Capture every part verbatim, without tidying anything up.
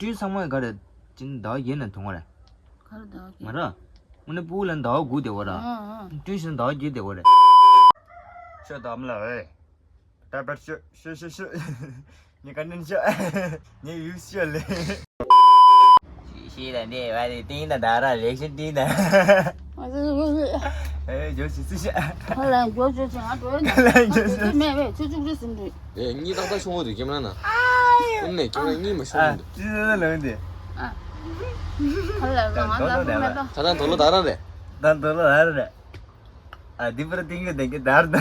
སྤྲིན་ཚང་མ་ག་རེ་ཅིན་ཟླ་བ་བརྒྱད་ནས་མཐོང་བ་རེད། ག་རེ་ཟླ་བ་བརྒྱད། མ་ར། དངོས་གནས་སྤུ་གུ་ལ་ཟླ་བ་དགུ་དེ་བ་ར། ཨང་ཨང་། སྤྲིན་ཞིག་ཟླ་བ་བརྒྱད་དེ་བ་རེད། ཤོད་དམ་ལ་ཨེ། ད་པར་ཤོད་ཤོད་ཤོད་ཤོད། ངས་ག་ནན་ཤོད། ངས་ཡུག་ཤོད་ལེ། ཤི་ལ་ནས་བ་རེད། ཏིང་ན་ད་ར་རེག་ཤིན་ཏིང་ན། ཨ་ཙི་ཙི་ཙི། ཨེ་ཇོ་ཤི་ཙི་ཤ། ཧ་ལ་ཇོ་ཇོ་ཅང་ཨ་ཏོ་ཨེ་ན། ལ་ཇོ་ཇོ། མེད་མེད་ཚེ་བཅུ་གཅིག་རེ་ཟིན་འདུག་ཨེ་གཉིས་ཏག་ཏག་ཤོང་བ་རེད་ཀྱེ་མ་ན། ཨུ་ནས་ཀྱེ་མ་གཉིས་མ་ཤོང་འདུག་ཙི་ཙི་ལ་འདི། ཨ། ཧ་ལ་རང་ང་ལ་མེད་པ། ད་ད་དོ་ལོ་ད་ར་རེད། ད་དོ་ལོ་ད་ར་རེད། ཨ་འདི་པར་ཏིང་གི་དེང་གི་དར་ད།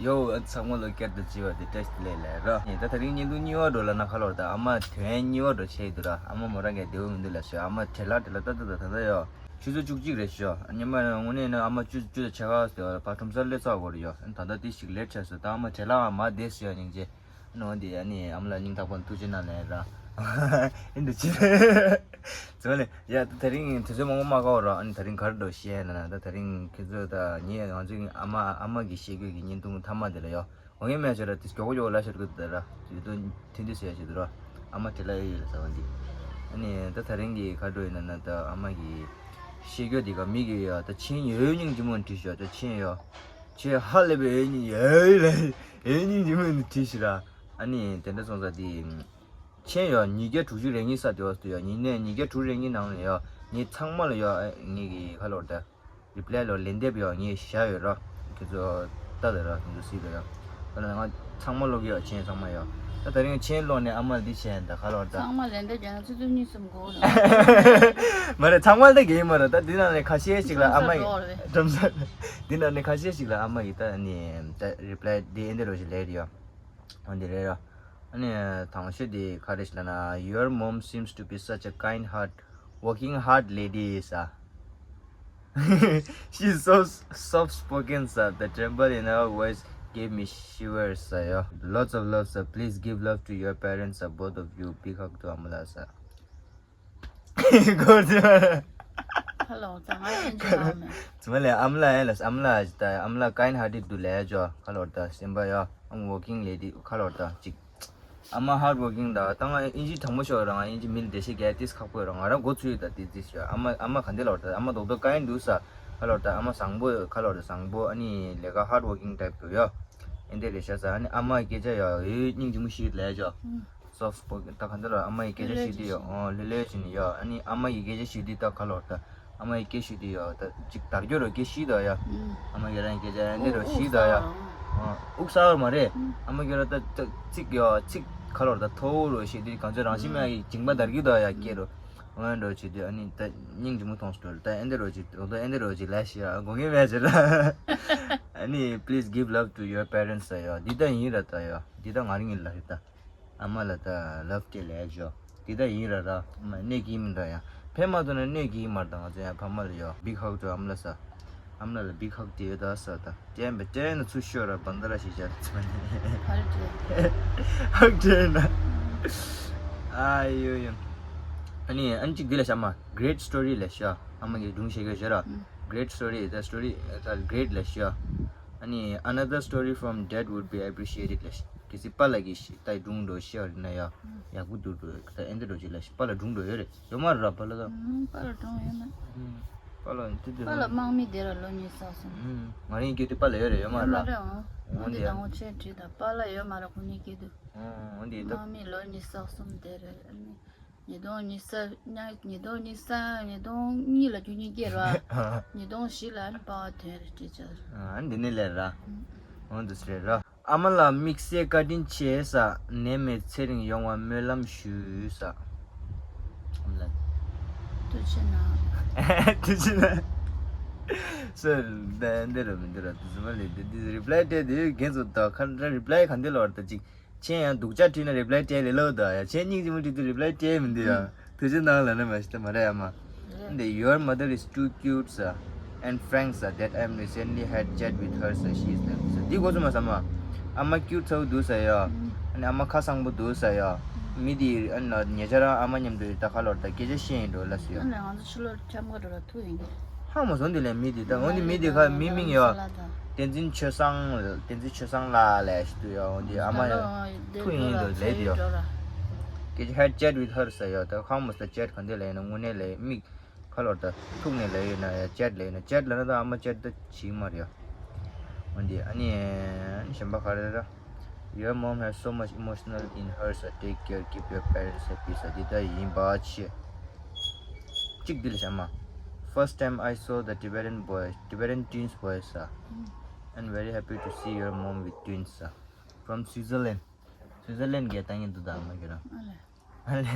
ཡོ་ཚང་མ་ལོ་བསྐྱར་དུ་བྱས་པ་དེ་བཀྲ་ཤིས་བདེ་ལེགས་ལབ་རོགས། ད་ད་རིང་བརྙན་ཐུང་གཉིས་པ་འགྲོ་ལ་ན་ཁ་ལོར་ད་ཨ་མ་དོན་གཉིས་པ་འགྲོ་བྱས་འདུག་ར། ཨ་མ་མོ་རང་གི་བདེ་བོ་མི་འདུག་ལབ་ཤོག་ཨ་མ་བྲེལ་ལ་བྲེལ་ལ་ད་ད་ད་ད་ད་ཡོ། ཆུ་ཚོད་བཅུ་གཅིག་རེད་ཤོག་ཉི་མ་དངོས་གནས་ན་ཨ་མ་བཅུ་བཅུ་དང་ཕྱེད་ཀ་ཟེར་བ་ཕར་ཁྲོམ་སར་སླེབས་ཚར་དགོས་རེད་ཡོ། ད་ལྟ་དེ་ཞིག་ལེཊ་ཆགས་སོང་། ད་ཨ་མ་བྲེལ་ལ་མ་བསྡད་ཟེར་ཡོ་སྙིང་རྗེ། ནོ་འདི་ཨ་ནི་ཨ་མ་ལ་སྙིང་ཐག་པ་ནས་ཐུགས་རྗེ་གནང་ལབ་ར། ཨིན་དུ་ཅི། ཙོ་ལེ་ཡ་ད་ད་རིང་དུས་ཚོད་མང་པོ་མ་བཀག་རོགས། ཨ་ནི་ད་རིང་ག་རེ་འགྲོ་བཤད་ན་ན་ད་ད་རིང་ཁྱེད་ཚོ་ད་ངས་ང་ཚོའི་ཨ་མ་ཨ་མ་གི་བཤད་རྒྱུ་གི་བརྙན་ཐུང་མཐའ་མ་དེ་ལ་ཡོ། འོ་ངས་མེད་ཆོ་ར་དེ་མགྱོགས་མགྱོགས་ལ་ཤར་གི་ད་ར་དུས་ཐུང་ཐུང་དུས་ཟེར་ཡ་ཞིག་འདུག་ར། ཨ་མ་བྲེལ་ལ་ཡོད་ཡོད་ལ་ཟ་བ་འདི། ཨ་ནི་ད་ད་རིང་གི་ག་རེ་འགྲོ་ཡིན་ན་ན་ད་ཨ་མ་གི་བཤད་རྒྱུ་དེ་ག་མི་གི་ཡོ། ད་ཆེན་ཡོད་སྙིང་རྗེ་མོ་བྲིས་ཤོག་ད་ཆེན་ཡོ། ཆེ་ཧ་ལས་པའི་ཨེ་ཉིན་ཡོད་ལ་ཨེ་ཉིན་ཉི་མ་ནི་བྲིས་ཤི་ར། ཨ་ནི་དེ་འདྲ་སོང་ཙང་དེ་ཆེན་ཡོད་ཉིས་བརྒྱ་དྲུག་ཅུ་རེ་གཉིས་ས་དེ་བ་སུ་ཡོད་ཉིན་ནས་ཉིས་བརྒྱ་དྲུག་རེ་གཉིས་ནང་ལ་ཡོད་ངས་ཚང་མ་ལ་ཡོད་ངས་ཀྱི་ཁ་ལོར་ད་རི་པི་ལའི་ལོ་ལན་འདེབས་ཡོད་ངས་བཞག་ཡོད་ར། ཁྱེད་ཚོ་ལྟ་དེ་ར་ཁྱེད་ཚོ་སྲིད་དེ་ཡོད། ད་ལ་ང་ཚང་མ་ཀློག་ཡོད་ཆེན་ཚང་མ་ཡོད། ད་ད་རིང་ཆེན་ཀློག་ནས་ཨ་མ་འདི་བྱས་ད་ཁ་ལོར་ད་ཚང་མ་ལན་འདེབས་བརྒྱབ་ན་ཆུ་ཚོད་གཉིས་གསུམ་འགོར་ར། མ་རེད་ཚང་མ་ལ་ད་གི་མ་རེད། ད་འདི་ནང་ནས་ཁ་ཤས་ཤིག་ལ་ཨ་མ་ཡི་ཁྲོམ་ས་འདི་ནང་ནས་ཁ་ཤས་ཤིག་ལ་ཨ་མ་ཡི་ད་ནི་ད་རི་པི་ལའི་འདི་ཨེ་འདི་རོ་ཞིག་ལས་རེད་ཡོད། འོ་འདི་རེད་ཡོད། ཨ་ནི་དང་ཤོས་འདི་ག་རེ་ཞིག་ལ་ན། Your mom seems to be such a kind heart, working hard lady ས། She's so soft spoken ས། The tremble in her voice gave me shivers ས་ཡོད། Lots of love ས། Please give love to your parents ས། Both of you, big hug to ཨ་མ་ལགས་ས། གོ་ཚེ། ཧ་ལོ་ད་ང་ཡིན་གྱི་ཡོད་མེད། ཚང་མ་ལས་ཨ་མ་ལགས་ཡིན་ལ་ཨ་མ་ལགས་ད་ཨ་མ་ལགས་kind hearted འདུག་ལས་ཅོ་ཁ་ལོར་ད་སེམས་པ་ཡོད། I'm working lady ཁ་ལོར་ད་ཅིག་ཨ་མ་hard working ད་ད་ང་ཨིན་ཇི་དྲང་པོ་ཤོད་ར། ང་ཨིན་ཇི་མི་ལ་འགྲེལ་བཤད་རྒྱག་ཏིས་ཁག་པོ་ར། ང་རང་མགོ་ཚོས་ད་ཏིས་ཏིས་ཤོད། ཨ་མ་ཨ་མ་ག་འདི་ལོར་ད་ཨ་མ་རྡོག་རྡོག་kind འདུག་ས། ཁ་ལོར་ད་ཨ་མ་བཟང་པོ་ཁ་ལོར་ད་བཟང་པོ་ཨ་ནི་ལས་ཀ་hard working type འདུག་ཡོད། ཨེ་འདི་རེད་ཤ་ས། ཨ་ནི་ཨ་མ་སྐད་ཆ་ཡོད་ཡོད་སྙིང་རྗེ་མོ་ཞིག་ལས་ཅོ། soft spoken ད་ག་འདི་ལ་ཨ་མ་ཡི་སྐད་ཆ་ཞུ་དུས་ཡོད། ཨོ་ལྷོད་ལྷོད་བྱས་ནས་ཡོད། ཨ་ནི་ཨ་མ་ཡི་སྐད་ཆ་ཞུ་དུས་ད་ཁ་ལོར་ད་ཨ་མ་ཡི་སྐད་ཞུ་དུས་ཡོད་ད་ཅིག་དར་རྒྱུ་རོ་སྐད་ཞུ་དོ་ཡ། ཨ་མ་ཡི་རང་སྐད་ཆ་ཨ་འདི་རོ་ཞུ་དོ་ཡ། ཨོ་དབུགས་ས་བར་མ་རེད། ཨ་མ་གི་རོ་ད་ད་ཚིག་ཡོད་ཚིག་ཁ་ལོར་ད་མཐོ་བོ་རོ་ཞུ་དུས་གང་ཚོད་རང་བཞིན་མ་ཡི་འཇིང་པ་དར་རྒྱུ་དོ་ཡ་སྐད་རོ། ཨོ་འདྲ་བྱེད་དུས་ཨ་ནི་ད་སྙིང་རྗེ་མོ་མཐོང་སོང་ད་ཨ་འདི་རོ་ཅིག་ད་ཨ་འདི་རོ་ཅིག་ལ་ཞིག་ཨ་དགོངས་ངེས་མེད་ཅེ་ལ། ཨ་ནི་please give love to your parents ཡ་འདི་ད་ཡིན་ར་ད་ཡ་འདི་ད་ང་རང་གི་ལ་རེད་ད། ཨ་མ་ལ་ད་love དེ་ལས་ཞོ། དེ་ད་ཡིན་ར་ར། ཨ་མ་གནས་ཀྱི་མི་འདུག་ཡ། ཕན་མ་ཐོགས་ན་གནས་ཀྱི་མ་རེད་ད། ང་ཚོ་ཡང་ཕ་མ་ལ་ཡོ། big hug to ཨ་མ་ལ་ས། ཨ་མ་ལ་ལ་big hug དེ་ཡོད་ད་ས་ད། ཅན་པ་ཅན་ན་ཚུར་ཤོད་ར་བན་ད་ར་ཞིག་བྱ་ཚོ་ནི། hug དེ་ན། ཨ་ཡོ་ཡོ། ཨ་ནི་ཨ་ནི་གཅིག་འདི་ལ་ཤ་མ། great story ལ་ཤ། ཨ་མ་གི་སྒྲུང་བཤད་གི་ཤ་ར། great story the story the great ལ་ཤ། ཨ་ནི་another story from dad would be appreciated ལ་ཤ། གལ་སྲིད་པཱ་ལགས་ཀྱིས་ཤི་ད་སྒྲུང་འགྲོ་ཤེས་པ་ཡིན་ན་ཡ། ཡག་པོ་འདུག་འགྲོ་ད་ཨེ་འདྲ་འགྲོ་ཅིག་ལ་ཤི་པཱ་ལགས་སྒྲུང་འགྲོ་ཡོད་རེད་ཡོད་མ་རེད་ར་པཱ་ལགས་ད། ཨུམ་པཱ་ལགས་སྒྲུང་ཡོད་མ། ཨུམ་པཱ་ལགས་འདི་འདི་པཱ་ལགས་དམག་མི་དེ་ར་ལོ་ཉི་ཤུ་རྩ་གསུམ། ཨུམ་ང་རང་གི་སྐྱེས་དུས་པཱ་ལགས་ཡོད་རེད་ཡོད་མ་ཡོད་མ་རེད་ར། རེད་ཨང་། འོ་འདི་འདི་ཡ། དང་འོ་ཆེ་བྲིས་ད་པཱ་ལགས་ཡོད་མ་རེད་ཁོ་གཉིས་སྐྱེས་དུས། ཨུམ་འོ་འདི་ད། དམག་མི་ལོ་ཉི་ཤུ་རྩ་གསུམ་དེ་རེད། ཉིས་སྟོང་ཉི་ཤུ་རྩ་ཉིས་སྟོང་ཉི་ཤུ་རྩ་ཉིས་སྟོང་གཉིས་ལ་རྒྱུ་གཉིས་སྐྱེས་ར། ཉིས་སྟོང་བཞི་ལ་ཨ་ནི་པཱ་ལགས་དོན་རེད་བྲིས་ཆགས། ཨ་འདི་ནས་ལས་ར། འོ་འདུག་སེ་རེད་ར། ཨ་མ་ལགས་དམིགས་བསལ་བཀའ་དྲིན་ཆེ་ས། ནད་མེད་ཚེ་རིང་ཡོང་བ་སྨོན་ལམ་ཞུ་ས། ཨ་མ་ལགས། ཐུགས་རྗེ་གནང་། ཐུགས་རྗེ་གནང་། སོ་འདི་འདི་རུ་མི་འདི་རུ་དུ་ཟི་མ་ལི་འདི་འདི་རི་པི་ལའི་སྤྲད་དེ་རྒན་ཚོ་ད་ཁ་འདྲ་རི་པི་ལའི་ག་འདི་ལོར་ད་ཅིག་ཁྱེད་ཡང་སྡུག་ཅག་བྲིས་ན་རི་པི་ལའི་སྤྲད་ལེ་ལོ་ད་ཡ། ཁྱེད་སྙིང་རྗེ་མོ་བྲིས་དུས་རི་པི་ལའི་སྤྲད་མི་འདུག་ཡ། ཐུགས་རྗེ་གནང་ལབ་ན་མ་གཞི་ད་མ་རེད་ཨ་མ། འདི་your mother is too cute ས། and frank ས། that I am recently had chat with her ས། she is lovely ས། འདི་གོ་ཚོད་མ་ཟ་མ། ཨ་མ་ཁྱུ་ཚ་བོ་འདུག་ས་ཡ། ཨ་ནི་ཨ་མ་ཁ་བཟང་པོ་འདུག་ས་ཡ། མི་འདི་ཨ་ནི་ཉེ་ཆར་ཨ་མ་མཉམ་དུ་ད་ག་ལོར་ད་སྐད་ཆ་བཤད་ཡིན་འགྲོ་ལ་སུ་ཡ། ཨ་ནི་ང་ཚོ་ཕྱི་ལོགས་འཁྱམ་ག་འགྲོ་ལ་ཐུག་ཡིན་གྱི། ཧང་མ་སོང་འདི་ལས་མི་འདི་ད་འོ་འདི་མི་འདི་ཁ་མི་མིང་ཡ། བསྟན་འཛིན་ཆོས་བཟང་བསྟན་འཛིན་ཆོས་བཟང་ལགས་ལས་ཞིག་འདུག་ཡ། འོ་འདི་ཨ་མ་ཡ་ཐུག་ཡིན་འདུག་ལས་འདི་ཡ། Did you had chat with her ཟེར་ཡོད། ད་ཁ་མོ་ས་chat ག་འདི་ལ་ཡིན་ན་དངོས་གནས་ལ་མིག་ཁ་ལོར་ད་ཐུག་ནས་ལ་ཡོད་ན་ཡ་chat ལ་ཡིན་ན་chat ལ་ན་ད་ཨ་མ་chat ད་བྱིག་མ་རེད་ཡ། འོན་ཏེ་ཨ་ནི་གཞན་པ་ག་རེ་ར། Your mom has so much emotional in her, so take care, keep your parents happy, so འདི་ད་ཡིན་པ་ཆེ། གཅིག་འདི་ལ་བྱ་མ། First time I saw the Tibetan boy, Tibetan twins boy, sir. And very happy to see your mom with twins, sir. From Switzerland. Switzerland གི་ལྟ་ངན་འདུག་ད་མ་གི་ར། ཨ་ལེ།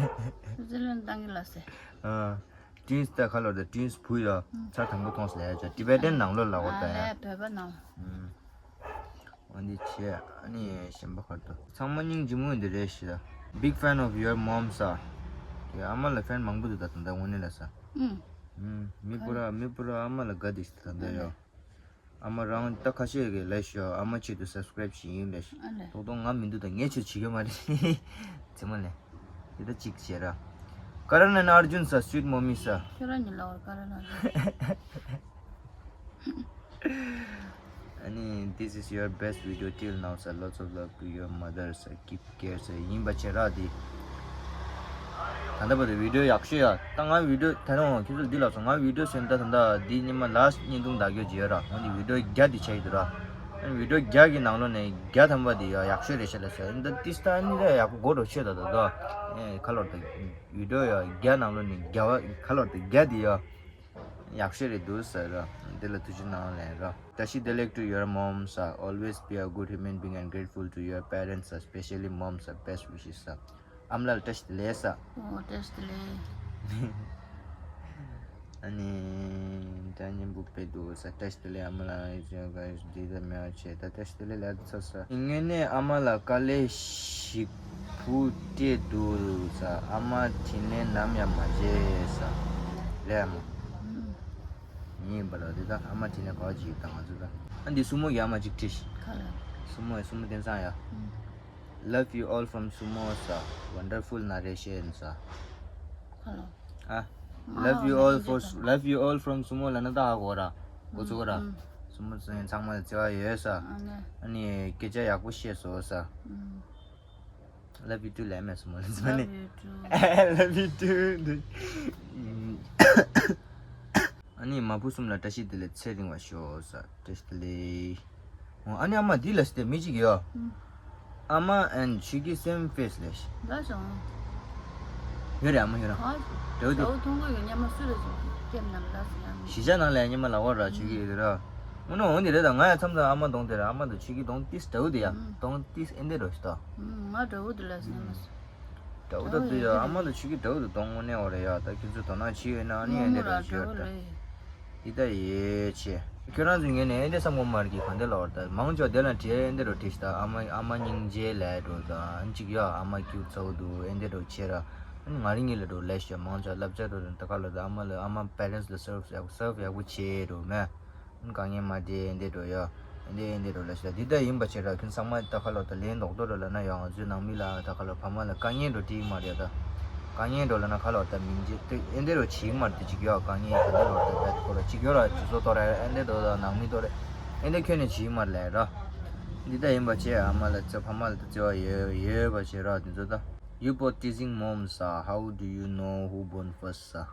Switzerland ལྟ་ངན་ལ་སེ། ཨ། twins ད་ཁ་ལོར་ད་twins བུ་ཡ། ཚར་དང་པོ་མཐོང་སི་ལ་ཡ་ཅོ་Tibetan ནང་ལོ་ལ་འོ་ད་ཡ། ཨ་ལེ་བོད་པ་ནང་། འོ་འདི་བྱས་ཨ་ནི་གཞན་པ་གར་དུ་ཚང་མ་སྙིང་རྗེ་མོ་འདི་རེད་ཤི། Big fan of your mom, sir. ཨ་མ་ལ་fan མང་པོ་འདུག་ད་ད་ད་དངོས་གནས་ལ་ས། ཨུམ། མི་པུ་ར་མི་པུ་ར་ཨ་མ་ལ་དགའ་འདི་ཤི་ད་ད་ཡོ། ཨ་མ་རང་ད་ཁ་ཤས་ཀྱི་ལས་ཤོ་ཨ་མ་ཆེད་དུ་subscribe བྱེད་ཡིན་ལས་ཤོ། ཨ་ལེ། ཏོག་ཏོག་ང་མི་འདུག་ད་ངས་ཆེད་བྱེད་ཡོད་མ་རེད། ཚེ་མ་ལས། དེ་ད་གཅིག་བྱེད་ར། Karan and Arjun, sir, sweet mommy, sir. ཁྱོད་རང་གཉིས་ལ་བར་Karan Arjun. ཨ་ནི། This is your best video till now, sir. Lots of love to your mother, sir. Keep care, sir. ཡིན་པ་བྱེད་ར་དེ། ད་ལྟ་བར་དུ་video ཡག་ཤོས་ཡ། ད་ང་video ད་རུང་ཁྱོད་ཚོ་འདི་ལ་སོང་ང་video སོན་ད་ད་ད་འདི་ཉི་མ་last བརྙན་ཐུང་ད་གྱོད་བྱེད་ཡོད་ར། ང་འདི་video བརྒྱ་འདི་ཆ་ཡི་འདུག་ར། ཨ་ནི་video བརྒྱ་གི་ནང་ལོ་ནས་བརྒྱ་ཐམ་པ་འདི་ཡ་ཡག་ཤོས་རེད་ཤ་ལ་ཟེར་འདི་ཏིས་ད་ཨ་ནི་ད་ཡག་པོ་གོ་འགྲོ་ཆོད་ད་ད་ད། ཨེ་ཁ་ལོར་ད་video ཡ་བརྒྱ་ནང་ལོ་ནས་བརྒྱ་བ་ཁ་ལོར་ད་བརྒྱ་འདི་ཡ། ཡག་ཤོས་རེད་འདུག་ཟེར་ར། འདི་ལ་ཐུགས་རྗེ་གནང་ལན་ར། བཀྲ་ཤིས་བདེ་ལེགས་to your mom, sir. Always be a good human being and grateful to your parents, sir, especially mom, sir. Best wishes, sir. ཨ་མ་ལགས་ལ་བཀྲ་ཤིས་བདེ་ལེགས་ས། ཨོ་བཀྲ་ཤིས་བདེ་ལེགས། ཨ་ནི། ད་སྙན་པོ་དཔེ་འདུག་ས། བཀྲ་ཤིས་བདེ་ལེགས་ཨ་མ་ལགས་ཡིན་ཟེར་ག་ཡོད་འདི་ད་མེད་པ་བྱས་ད་བཀྲ་ཤིས་བདེ་ལེགས་ལབ་ཚར་ས། དངོས་གནས་ཨ་མ་ལགས་དཀའ་ལས་ཞིག་བུ་སྤྲད་འདུག་ས། ཨ་མ་དྲིན་ལན་ནམ་ཡང་མ་བརྗེད་ས། ལས་ཨ་མ། ཡིན་པ་ལ་དེ་ད་ཨ་མ་དྲིན་ལན་ག་བ་ཅིག་དང་ང་ཚོ་ད། ཨ་འདི་སུ་མོ་གི་ཨ་མ་ཅིག་བྲིས་ཤིག་ཁ་ལ། སུ་མོ་སུ་མོ་བསྟན་སང་ཡ། Love you all from Sumo, sir. Wonderful narration, sir. Hello. Ah, love you all for love you all from Sumo ལ་ན་ད་ཧ་གོ་ར། གོ་ཚུགས་ར། Sumo ཚང་མ་ལ་བརྩེ་བ་ཡོད་ས། ཨ་ནི་སྐད་ཆ་ཡག་པོ་བཤད་སོང་ས། Love you too ལས་མེད་Sumo ལ་ཟེར་ནི། Love you too. ཨ་ནི་མ་བུ་གསུམ་ལ་བཀྲ་ཤིས་བདེ་ལེགས་ཚེ་རིང་བ་ཤོག་ས། བཀྲ་ཤིས་བདེ་ལེགས། ཨོ་ཨ་ནི་ཨ་མ་འདི་ལ་སྟེ་མི་གཅིག་ཡོད། ཨ་མ་and ཆོས་སྐྱིད་same face ལས། ལ་སོང་། ཡོད་རེད་ཨ་མ་ཡོད་ར། ག་འདྲ་བོ་འདུག་འདྲ་བོ་མཐོང་གི་ཡོད་སྙམ་མ་སུ་རེད་ཟེར་ཀེམ་ནང་ལ་ཟེར་ཡང་། གཞིས་ཆགས་ནང་ལ་ཡང་ཉི་མ་ལ་བར་ར་ཆོས་སྐྱིད་ཡོད་ར། དངོས་གནས་འོང་འདི་རེད་ད་ང་ཡང་མཚམས་མཚམས་ཨ་མ་གདོང་དེ་ར་ཨ་མ་དང་ཆོས་སྐྱིད་གདོང་ཏིས་འདྲ་བོ་འདི་ཡ་གདོང་ཏིས་ཨེ་འདྲ་འདྲ་བོ་ཞིག་ད། ང་འདྲ་བོ་འདི་ལ་ཟེར་ཡང་མ་སོང་། འདྲ་བོ་ད་འདི་ཡ་ཨ་མ་དང་ཆོས་སྐྱིད་འདྲ་བོ་འདི་གདོང་དངོས་གནས་འོ་རེད་ཡ། ད་ཁྱོད་ཚོ་དོ་སྣང་བྱེད་ཡོད་ན་ཨ་ནི་ཨེ་འདྲ་འདྲ་བོ་ཞིག་ཡོད་རེད་ད། འདི་ལྟ་ཡེ་ཆེ། ཁྱོད་རང་ཚོའི་ངོས་ནས་ཨེ་འདྲ་བསམ་གོ་མ་རེད་ཀྱི་ག་འདྲ་ལབ་པར་ད་མང་ཆོག་དེ་ལ་བྲིས་ཨེ་འདྲ་འདྲ་བྲིས་ད་ཨ་མ་ཨ་མ་སྙིང་རྗེ་ལབ་འགྲོ་ད་ཨ་ནི་གཅིག་ཡོད་ཨ་མ་སྐྱུག་ཚ་བོ་འདུག་ཨེ་འདྲ་འདྲ་ཆེ་ར། ཨ་ནི་ང་རང་ཉིད་ལ་འགྲོ་ལས་ཤོད་མང་ཆོག་བསླབ་བྱ་འགྲོ་ད་ད་ག་ལ་ད་ཨ་མ་ལ་ཨ་མ་parents ལ་serve serve ཡག་པོ་བྱེད་འགྲོ་མེད། དཀའ་ངལ་མ་འདྲེས་འདི་འགྲོ་ཡ། འདི་འདི་འགྲོ་ལ་ཤ་འདི་ལྟ་ཡིན་པ་བྱེད་ར་ཁྱོད་ཚང་མ་ད་ཁ་ལོ་ད་ལན་རྡོག་རྡོག་ར་ལ་ན་ཡང་ང་ཚོའི་ནང་མི་ལ་ད་ཁ་ལོ་ཕ་མ་ལ་དཀའ་ངལ་འགྲོ་དྲིས་མ་རེད་ད། དཀའ་ངལ་འགྲོ་ལ་ན་ཁ་ལོ་ད་མིན་རྗེ་ཏེ་ཨེ་འདི་རོ་བྱིས་མ་རེད་ཅིག་ཡོ་དཀའ་ངལ་ག་འདི་རོ་ད་ད་ཁོ་ར་ཅིག་ཡོ་ར་ཅི་བཟོ་ཏོ་ར་ཨེ་འདི་རོ་ད་ནང་མི་ཏོ་ར་ཨེ་འདི་ཁྱོད་ནི་བྱིས་མ་རེད་ལ་ར། འདི་ལྟ་ཡིན་པ་བྱེད་ཨ་མ་ལ་ཚ་ཕ་མ་ལ་ད་བརྩེ་བ་ཡོད་ཡོད་པ་བྱེད་ར་འདི་ཚོ་ད། You both teasing moms, uh, how do you know who born first, uh?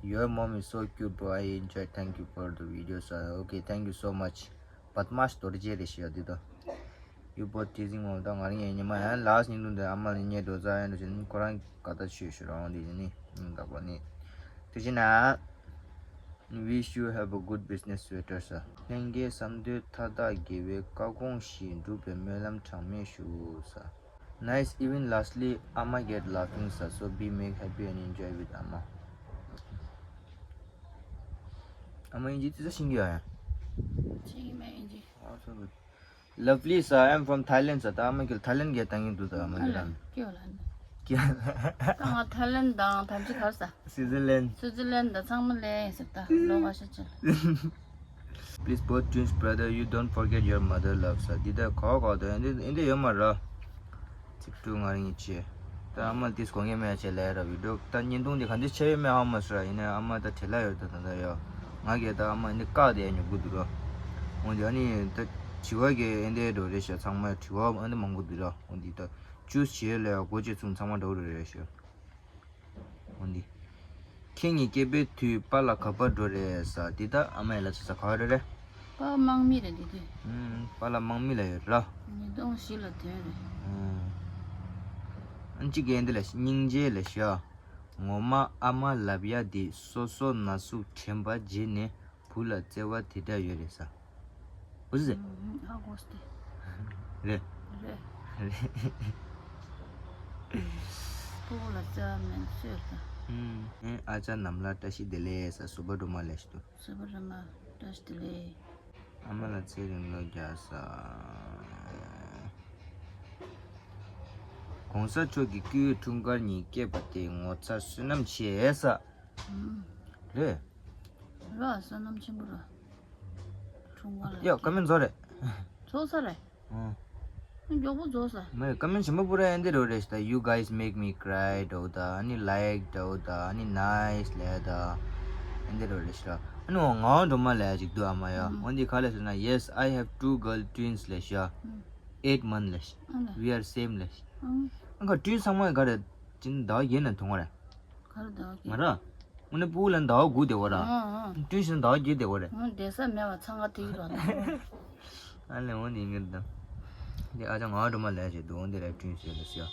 Your mom is so cute, bro. I enjoy. Thank you for the videos. Uh, okay, thank you so much. Badmash dorje re shi adi da. You both teasing mom. ད་ང་རང་ཡང་ཉི་མ་ཡང་last ཉིན་དུ་འདི་ཨ་མ་ལ་ཉེ་འགྲོ་ཙ་ཡང་འདྲ་ཞིག་ཁོ་རང་དགའ་ད་ཆོས་ཞུ་རང་འདི་ནི་ད་པ་ནི་དེ་བཞིན་ན། Wish you have a good business sweater, sir. ལྷན་སྐྱེས་བསམ་དོན་མཐའ་དག་དགེ་བའི་བཀའ་དགོངས་བཞིན་འགྲུབ་པའི་སྨོན་ལམ་གྲངས་མེད་ཞུ་ས། Nice, even lastly, Amma get laughing, sir. So be make happy and enjoy with Amma. Amma in ji tisa shingi aya. Shingi me in ji. Oh, so good. Lovely, sir. I'm from Thailand, sir. Ta Amma kil Thailand ge tangin du ta Amma kil. Kya? Kya? Ta Thailand da tam ji khar sa. Switzerland. Switzerland da chang ma le sa ta lo ga sha cha. Please both twins brother, you don't forget your mother love, sir. འདི་ད་གོ་གོ་ད་འདི་འདི་ཡོད་མ་ར། ཚིག་ཏུ་ང་རིང་ཆེ། ད་ཨ་མ་དེས་གོ་ངེས་མེད་ཆེ་ལས་ར་བི་ཌིའོ་ད་བརྙན་ཐུང་འདི་ག་འདི་ཆེ་ཡོད་མེད་ཨ་མ་སུ་ར་ཡིན་ན་ཨ་མ་ད་བྲེལ་ལ་ཡོད་ད་ད་ད་ཡོད། ང་གིས་ད་ཨ་མ་འདི་བཀག་དེ་ཉོ་གི་འདུག་ར། འོན་ཏེ་ཨ་ནི་ད་དྲི་བ་གི་ཨེ་འདྲ་འགྲོ་རེད་ཤག་ཚང་མ་དྲི་བ་ཨ་འདི་མང་པོ་འདུག་ར། འོན་ཏེ་ད། ཅུས་བྱེད་ལས་སྒོ་ཕྱེ་ཚུན་ཚང་མ་འགྲོ་རེད་རེད་ཤོད། འོ་འདི། ཁྱེད་གཉིས་སྐྱེས་པའི་དུས་པཱ་ལགས་ག་པར་འགྲོ་རེད་ཟེར། འདི་ད་ཨ་མ་ཡིས་ལབ་ཚར་ས། ག་པར་རེད། པཱ་དམག་མི་རེད་འདི་དུས། ཨུམ། པཱ་ལགས་དམག་མི་ལ་ཡོད་ར། ཉིས་སྟོང་བཞི་ལ་ཐོན་རེད། ཨུམ། ཨ་ནི་གཅིག་གིས་འདི་ལ་སྙིང་རྗེ་ལ་ཤོད། ངོ་མ་ཨ་མ་ལབ་ཡ་འདི་སོ་སོ་ན་ཟུག་དྲན་པ་བརྗེད་ནས་བུ་ལ་བརྩེ་བ་དེ་འདྲ་ཡོད་རེད་ས། འོ་ཟེ། ཧ་གོ་སྟེ། རེད། རེད། རེད། སྤུ་གུ་ལ་བརྩེ་བ་མེད་སུས་ལ། ཨུམ། ཨ་ཅག་རྣམས་ལ་བཀྲ་ཤིས་བདེ་ལེགས་ས། བཟོད་པ་སྒྲོལ་མ་ལ་ཤོད། བཟོད་པ་སྒྲོལ་མ་བཀྲ་ཤིས་བདེ་ལེགས། ཨ་མ་ལ་ཚེ་རིང་ལོ་བརྒྱ་ས། གོང་ས་མཆོག་གི་སྐུའི་འཁྲུངས་སྐར་ཉིན་སྐྱེས་པ་དེ་ངོ་མཚར་བསོད་ནམས་ཆེ་ས། ཨུམ། རེད། ར་བསོད་ནམས་ཆེན་པོ་ར། འཁྲུངས་སྐར་ལ་ཡ་ཀ་མེན་རྫོགས་རེད། རྫོགས་ས་རེད། ཨང་། མགྱོགས་པོ་རྫོགས་ས། མེད། ཀ་མེན་ཆེན་པོ་པུ་ར་ཨེ་འདི་རོ་རེད་ཤ། ད་You guys make me cry འདྲ་བོ་ད། ཨ་ནི་like འདྲ་བོ་ད། ཨ་ནི་nice ལབ་ད། ཨེ་འདི་རོ་རེད་ཤ། ཨ་ནི་འོ་ངའོ་འགྲོ་མ་ལབ་ཅིག་འདུག་ཨ་མ་ཡ། ཨང་། འོ་འདི་ག་ལབ་ཟེར་ན། Yes, I have two girl twins ལབ་ཤ། ཨང་། Eight month ལབ་ཤ། ཨ་ལ། We are same ལབ་ཤ། ཨང་། ཨ་ཁ་twins ཚང་མ་ག་རེ་ཅིན་ཟླ་བ་བརྒྱད་ནང་ཐོན་པ་རེད། ག་རེ་ཟླ་བ་བརྒྱད། མ་ར། དངོས་གནས་སྤུ་གུ་ལ་ཟླ་བ་དགུ་བསྡད་པ་ར། ཨང་ཨང་། twins ལ་ཟླ་བ་བརྒྱད་བསྡད་པ་རེད། ཨང་། བསྡད་ས་མེད་པ་ཚང་ཁ་ཐིག་ར། ཨ་ལས་འོ་འདི་ངེད་དང་། འདི་ཨ་ཅག་ངའོ་འགྲོ་མ་ལབ་ཅིག་འདུག་འོ་འདི་ར་twins ལབ་ཤ།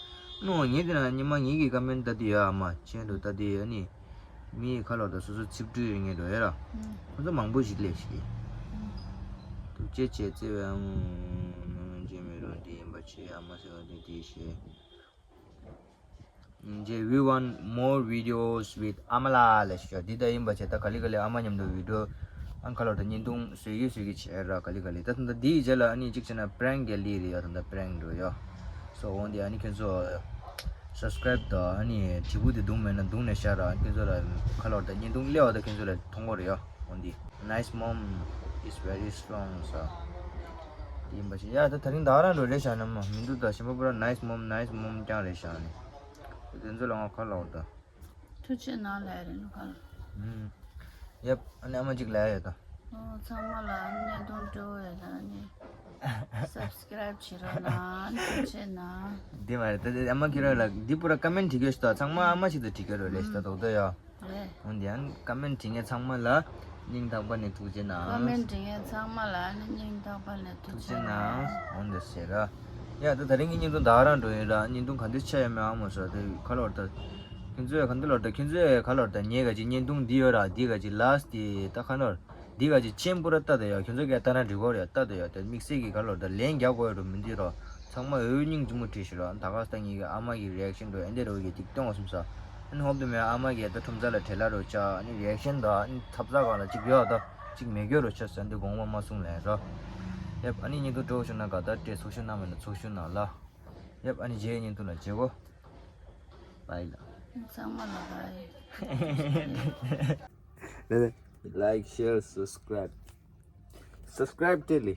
ནོ་ངེད་འདི་ན་ཉི་མ་ངེད་ཀྱི་ཀ་མེན་ལྟ་དུས་ཡོད་ཨ་མ་ཆེན་འགྲོ་ལྟ་དུས་ཡོད་ནི། མི་ཁ་ལོ་ད་སོ་སོ་ཚིབ་ཀྲུའི་ངེད་འགྲོ་ཡོད་ར། ཨང་། ཁོ་ཚོ་མང་པོ་ཞིག་ལབ་ཤ། ཨང་། ཐུགས་རྗེ་ཆེ་བརྩེ་བའི་ཨ་མ། ནང་ཅི་མི་རུང་འདི་ཡིན་པ་ཆེ་ཨ་མ་ཟེར་བ་འདི་འདི་ཤེས། རྗེ། We want more videos with ཨ་མ་ལགས་ལབ་ཤ། འདི་ལྟ་ཡིན་པ་བྱས་ད་ག་ལེ་ག་ལེ་ཨ་མ་མཉམ་དུ་video ཨང་ཁ་ལོ་ད་བརྙན་ཐུང་བཟོས་ཀྱི་བཟོས་ཀྱི་བྱས་ར་ག་ལེ་ག་ལེ། ད་ད་འདིའི་རྗེས་ལ་ཨ་ནི་གཅིག་བྱས་ན་prank ག་ལེ་རེད་ཡ། ད་ད་prank འགྲོ་ཡ། So འོ་འདི་ཨ་ནི་ཁྱོད་ཚོ་subscribe དང་ཨ་ནི་དྲིལ་བུ་དེ་བརྡུངས་མེད་ན་བརྡུངས་ནས་ཤ་ར། ཁྱོད་ཚོ་ལ་ཁ་ལོ་ད་བརྙན་ཐུང་སླེབས་པ་ད་ཁྱོད་ཚོ་ལ་མཐོང་གི་རེད་ཡ། འོ་འདི། Nice mom is very strong ས། ཡིན་པ་ཞིག་ཡ། ད་ད་རིང་ད་རང་འགྲོ་རེད་ཤག་ནི་མ་མི་འདུག་ད་ཞིམ་པོ་པུ་ར་nice mom nice mom རྐྱང་རེད་ཤག་ནི། དེ་ཚོ་ལ་ང་ཁ་ལོག་ད། ཐུགས་རྗེ་གནང་ལབ་རེད་ནུ་ཁ་ལ། ཨུམ། ཡབ། ཨ་ནི་ཨ་མ་གཅིག་ལབ་ཡོད་ད། ཨོ་ཚང་མ་ལ་བརྙན་ཐུང་སྤྲོ་བོ་ཡོད་ད་ནི། subscribe བྱེད་རོགས་གནང་། ཐུགས་རྗེ་གནང་། འདི་མ་རེད་ད། དེ་ཨ་མ་ཁྱེད་རང་ལ་འདི་པུ་ར་ཀ་མེན་འབྲི་གི་ཡོད་ཤག་ད། ཚང་མ་ཨ་མ་ཞིག་ཏུ་འབྲི་གི་རོ་རེད་ཤག་ད། དོག་ཏོ་ཡོད། རེད། འོན་ཏེ་ཡང་ཀ་མེན་བྲིས་མཁན་ཚང་མ་ལ་སྙིང་ཐག་པ་ནས་ཐུགས་རྗེ་གནང་། ཀ་མེན་བྲིས་མཁན་ཚང་མ་ལ་ནི་སྙིང་ཐག་པ་ནས་ཐུགས་རྗེ་གནང་། འོན་ཏེ་ཟེར་ར། ཡ་ད་ད་རིང་གི་བརྙན་ཐུང་ད་རང་འགྲོ་ཡིན་ར། བརྙན་ཐུང་ག་འདི་ཆ་ཡ་མེད་ཨ་མོ་ཟེར་ཏེ་ཁ་ལོར་ད། ཁྱོད་ཚོས་ག་འདི་ལོར་ད། ཁྱོད་ཚོས་ཁ་ལོར་ད་ངས་ག་ཅིག་བརྙན་ཐུང་འདི་ཡོད་ར། འདི་ག་ཅིག་last དེ་ད་ཁ་ལོར། འདི་ག་ཅིག་ཆེན་པོ་ར་ལྟ་དེ་ཡོད། ཁྱོད་ཚོ་གས་ལྟ་ན་འགྲིག་གོ་རེད། ལྟ་དེ་ཡོད། དེ་དམིགས་བསལ་གྱི་ག་ལོར་ད་ལན་རྒྱག་དགོས་ཡོད་འདི་རོ། ཚང་མ་འོས་སྙིང་རྗེ་མོ་བྲིས་ཤིག་རོ། ད་ག་ས་ད་ངེད་ཀྱི་ཨ་མ་གི་རི་ཨེག་ཤན་འགྲོ་ཨེ་འདི་རོ་གི་ཏིག་སྟོན་བ་སུམ་ས། ཨ་ནི་ཧོབ་ཏུ་མེད་ཨ་མ་གི་ད་ཁྲོམ་ས་ལ་བྲེལ་ལ་རོ་ཆ། ཨ་ནི་རི་ཨེག་ཤན་ད་ཨ་ནི་ཐབ་ཚ་གང་ལ་གཅིག་ཡོད་ད་གཅིག་མེད་གྱོ་རོ་ཆ་ཟེར་འདི་དགོངས་པ་མ་གསུང་ལས་རོ། ཡབ། ཨ་ནི་བརྙན་ཐུང་སྤྲོ་བོ་བྱུང་ན་དགའ་དར་སྤྲད། ཚོགས་ཞུ་གནང་མེད་ན་ཚོགས་ཞུ་གནང་ལ། ཡབ། ཨ་ནི་རྗེས་བརྙན་ཐུང་ལ་མཇལ་གོ། Bye ལ། ཚང་མ་ལ་bye། Like, share, subscribe. Subscribe སྤྲད་ལེ།